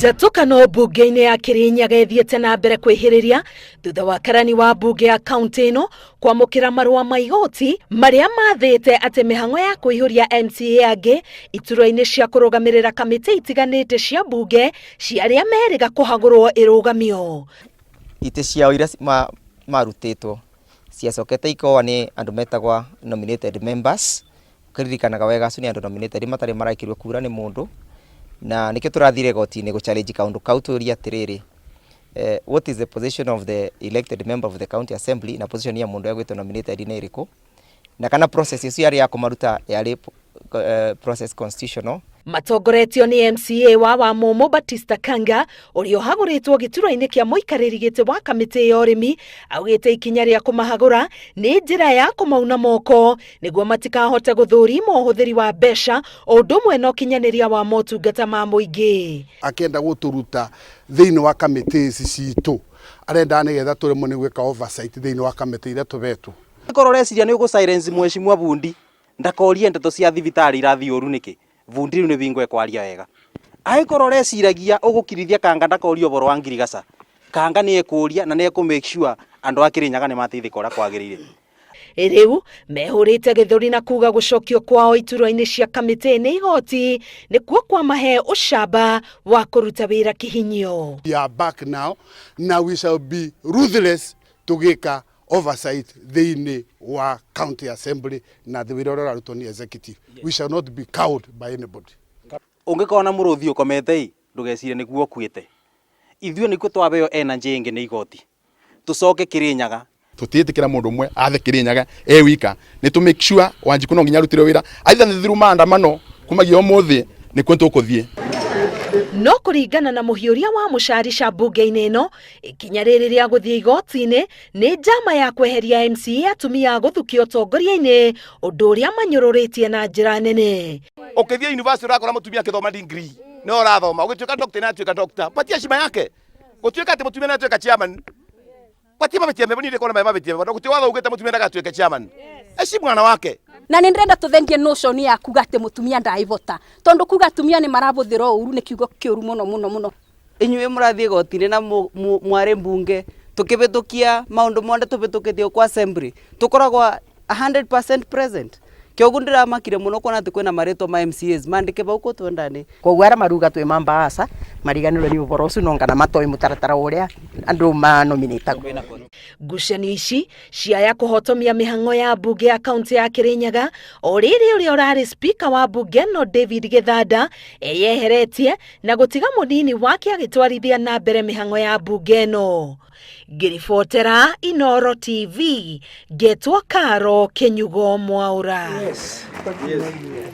Njatũkano mbunge-inĩ ya Kirinyaga ĩthiĩte na mbere kwĩhĩrĩria thutha wa karani wa mbunge ya kaunti ĩno kwamũkĩra marũa ma igoti marĩa mathĩte atĩ mĩhang'o ya kũihũria MCA angĩ iturwa-inĩ cia kũrũgamĩrĩra kamĩtĩ itiganĩte cia mbunge cia arĩa merĩga kũhagũrwo ĩrũgamio. Itĩ ciao iria marutĩtwo ciacokete ikoa nĩ andũ metagwa nominated members. Ũkĩririkanaga wega, acio nĩ andũ nominated matarĩ maraikĩrio kura nĩ mũndũ, na nĩkĩo tũrathire igoti-inĩ gũ challenge kaũndũ kau, tũrie atĩrĩrĩ, what is the position of the elected member of the county assembly na position ya mũndũ egwĩtwo nominated nĩ ĩrĩkũ, na kana process ĩcio yarĩ ya kũmaruta yarĩ process constitutional. Matongoretio nĩ MCA wa Wamumu Batista Kanga, ũrĩa ũhagũrĩtwo gĩturwa-inĩ kĩa mũikarĩri gĩtĩ wa kamĩtĩ ya ũrĩmi, augĩte ikinya rĩa kũmahagũra nĩ njĩra ya kũmauna moko nĩguo matikahote gũthũrima ũhũthĩri wa mbeca o ũndũ ũmwe na ũkinyanĩria wa motungata ma mũingĩ. Akĩenda gũtũruta thĩinĩ wa kamĩtĩ ici citũ, arendaga nĩgetha tũremwo nĩ gwĩka oversight thĩinĩ wa kamĩtĩ iria tũhetwo. Korwo ũreciria nĩ ũgũ silence mheshimiwa Bundi ndakorie ndeto cia thibitarĩ irathiĩ ũru nĩkĩ, Bundi rĩu nĩ bingo ekwaria wega. Angĩkorwo ũreciragia ũgũkirithia Kanga ndakoria ũhoro wa ngirigaca, Kanga nĩ ekũria na nĩ ekũ make sure andũ a Kirinyaga nĩ mateithĩka ũrĩa kwagĩrĩire. Rĩu mehũrĩte gĩthũri na kuga gũcokio kwao iturwa-inĩ cia kamĩtĩ nĩ igoti nĩkuo kwamahe ũcamba wa kũruta wĩra kĩhinyio. We are back now na we shall be ruthless tũgĩka oversight thĩinĩ wa county assembly na wĩra ũrĩa ũrarutwo nĩ executive. We shall not be cowed by anybody. Ũngĩkona mũrũthi ũkomete ĩ, ndũgecirie nĩguo ũkuĩte. Ithuĩ nĩkuo twabeo energy ĩngĩ nĩ igoti, tũcoke Kirinyaga. Tutiĩtĩkĩra mũndũ ũmwe athe Kirinyaga e wika. Nĩ tũ make sure Wanjiku no nginya arutire wĩra, either nĩ through maandamano kumagia ũmũthĩ nĩkuo tũkũthiĩ. No kũringana na mũhiũria wa mũcarica mbunge-inĩ ĩno, ikinya rĩrĩ rĩa gũthiĩ igoti-inĩ nĩ njama ya kweheria MCA atumia gũthukio ũtongoria-inĩ, ũndũ ũrĩa manyũrũrĩtie na njĩra nene. Ũkĩthiĩ university ũrakora mũtumia akĩthoma degree no ũrathoma, ũgĩtuĩka doctor na atuĩka doctor, patia heshima yake. Gũtuĩka atĩ mũtumia nĩ atuĩka chairman, patia mabĩtia memo, niĩ ndĩkona me mabĩtia memo. Gũtirĩ watho ugĩte mũtumia ndagatuĩke chairman. Heshimu mwana wake. Na nĩ ndĩrenda tũthengie notion ya kuga atĩ mũtumia ndaivota, tondũ kuga atumia nĩ marabũthĩra ũru nĩ kiugo kĩũru mũno mũno mũno. Inyuĩ mũrathiĩ igoti-inĩ na mwarĩ mbunge, tũkĩhĩtũkia maũndũ mothe tũhĩtũkĩtie kwa assembly, tũkoragwo 100% present. Kĩoguo ndĩramakire mũno kuona atĩ kwĩna marĩtwa ma MCAs mandĩke bau kũtwendani. Koguo arĩa maruga twĩ mambaasa mariganĩrwo nĩ ũhoro ũcio, no ngana matoĩ mũtaratara ũrĩa andũ manominĩtagwo. Ngucanio ici ciaya kũhotomia mĩhang'o ya mbunge ya kaunti ya Kirinyaga o rĩrĩ ũrĩa ũrarĩ speaker wa mbunge ĩno David Gĩthanda eyeheretie na gũtiga mũnini wake agĩtwarithia na mbere mĩhang'o ya mbunge ĩno. Ngĩribotera Inoro TV, ngetwo Karo Kĩnyugo Mwaũra. Yes. Yes.